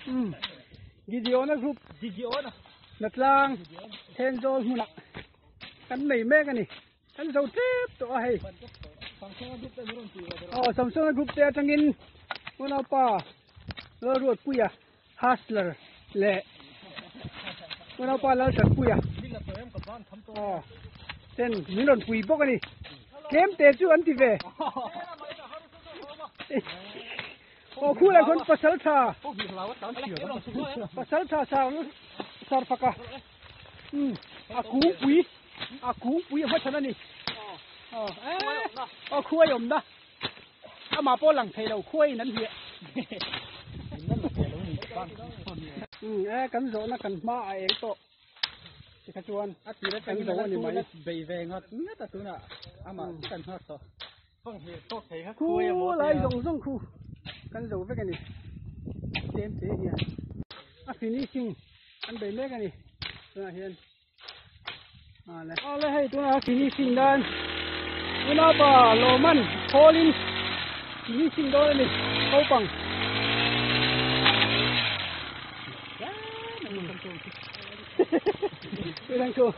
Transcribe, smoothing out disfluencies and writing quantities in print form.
Um Gideona group Gideona Natlang Thenzawl hmunah kan nei mek a ni. Kan zo tep tawh a hei. Aw Samsonga group te atangin unaupa Lalruatpuia Hustler leh unaupa Lalthatpuia aw ten min rawn pui bawk a ni. Tlem te chu an ti ve. Aw khu lah khawn pasal tha pasal tha sar sar faka um a kungpui a kungpui a hmachhan a ni aw aw khuai awmna amah pawh lang thei lo khuaiin an hliah um e kan zawhna kan hma a eng tawh tikha chuan a tir atangin kan zo a ni mai bei ve ngat ngat a tunah amah kan nghak tawh. Khu lai zawng zawng khu kan zo vek a ni tlem te hian a finishing an bei mek a ni tunah hian ale ale hei tunah finishing dan unaupa lawman khawlin finishing dawn a ni naupang Thank you.